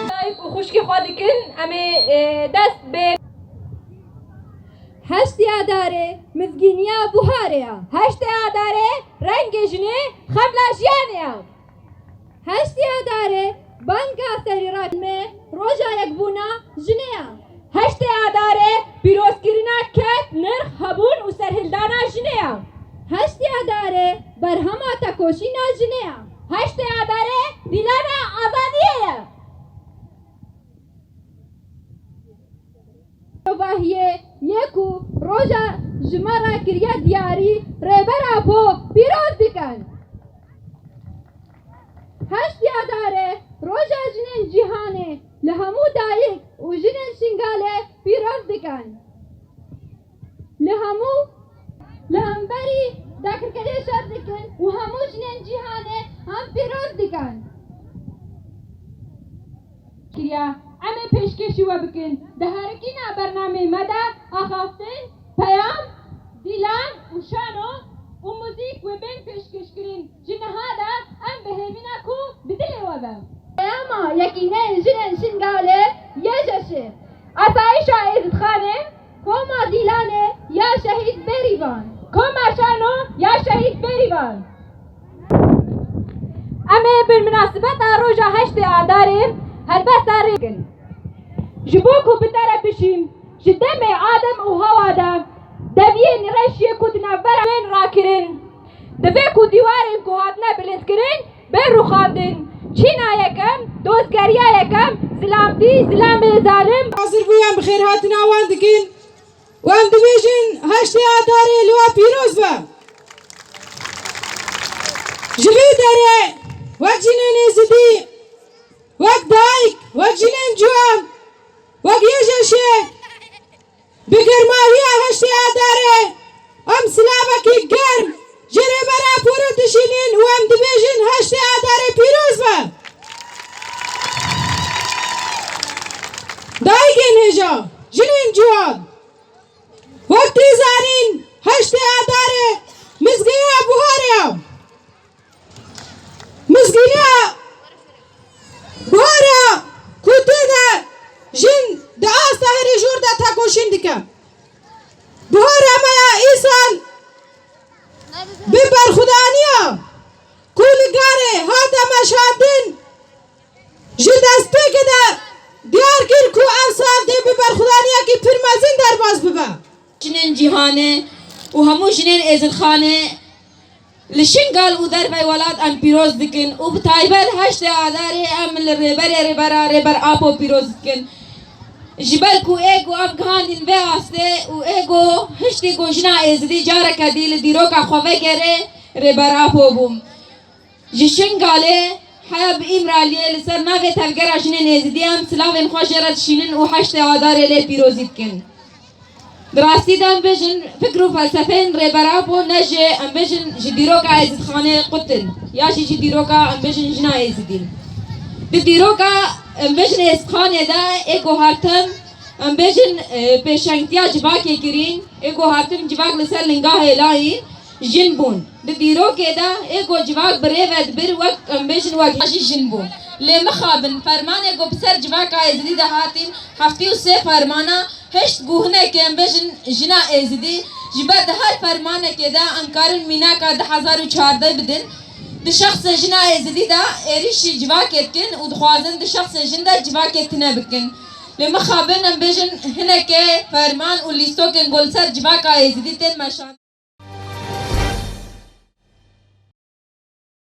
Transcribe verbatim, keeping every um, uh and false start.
Dayik û xwişkê xwe dikin, em ê, e, dest bi Heştê Adarê mizgîniya buharê ya. Heştê Adarê rengê jinê xemla jiyanê ya. Heştê Adarê banga serî rak me roja yekbûna jinê ya. Heştê Adarê pîrozkirina ked, nirx, hebûn û serhildana jinê ya. Heştê Adarê berhema tekoşîna jinê ya. Heştê Adarê dîlana azadiyê ye. Rovahiyê yê ku roja ji me re kiriye diyarî, Rêber Apo pîroz dikin. Heştê Adarê roja jinên cîhanê li hemû dayik û jinên Şingalê pîroz dikin. Li hemû, li hemberî dagirkeriyê şer dikin û hemû jinên cîhanê em pîroz dikin. Kiriye, em ê pêşkêşî we bikin. Di herikîna bernameyê me de axaftin, peyam, dîlan û şano û muzîk wê bên pêşkêşkirin. Ji niha de em bi hêvî ne ku bi dilê we be. Peyama Yekîneyên Jinên Şingalê yê jeşê. Asayîşa Êzidxanê, Koma Dîlanê ya Şehîd Bêrîvan. Koma Şano ya Şehîd Bêrîvan. Em ê bi minasibeta roja heştê Adarê helbesta rê bikin. Ji bo ku bi te re bişîm, ji demê Adem û Hewa de deviyên reşiyê ku di navbera wên rakirin, divê ku dîwarên ku hatine bilindkirin, bên rûxandin. Çîna yekem, dozgeriya yekem, zilamtî, zilamê zalim. Hazir bûyan bi xêrhatina wan dikin û em dibêjin heştê Adarê li we pîroz be. Ji vê derê wek jinên Êzidî, wek dayik, wek jinên ciwan, wek yê jeşê, bi germahiya heştê Adarê em silavekî germ ji Rêber Apo re dişînin û em dibêjin heştê Adarê pîroz be. Dayikên hêja, jinên ciwan, wek tê zanîn heştê Adarê mizgîniya buharê ye. Mizgîniya buhara ku tê de jin di asta herî jor de tekoşîn dike. Buhara me ya îsal bi berxwedaniya ku li garê hate meşandin, ji destpêkê de diyar kir ku ev sal dê bi berxwedaniyekî pir mezin derbas bibe. Jinên cîhanê û hemû jinên Êzidxanê li Şingal û dervey welat em pîroz dikin û bi taybet heştê Adarê em li Rêberê Rêbera Rêber Apo pîroz dikin. Ji ber ku ê ku em gihandin vê astê û ê ku hiştê ku jina Êzidî careke dî li dîroka xwe vegere Rêber Apo bû. Ji Şingalê heya bi Îmraliyê li ser navê Tevgera Jinên Êzidî em silavên xwe jê re dişînin û heştê Adarê lê pîrozî dikin. Di rastî de em bêjin fikr û felsefeyên Rêber Apo ne ji, em bêjin, ji dîroka Êzidxanê qut in ya jî ji dîroka, em bêjin, jina Êzidî. Di dîroka, em bêjin, Êzidxanê de ê ku hatin, em bêjin, e, pêşengtiya civakê kirîn, ê ku hatin civak li ser linga hêlayîn, jin bûn. Di dîrokê de ê ku civak bi rê ve dibir wek, em bêjin, wek jî jin bû. Lê mixabin, fermanê ku bi ser civaka Êzidî de hatin, heftê û sê fermana, hişt ku hinekê, em bêjin, jina Êzidî, ji ber di her fermanekê de em karin mînaka du hezar û çardeh bidin. Di şexsê jina Êzidî de êrîşî civakê dikin û dixwazin di şexsê jin de civakê tune bikin. Lê mixabin, em bêjin, hinekê ferman û lîstokên ku li ser civaka Êzidî tên meşand.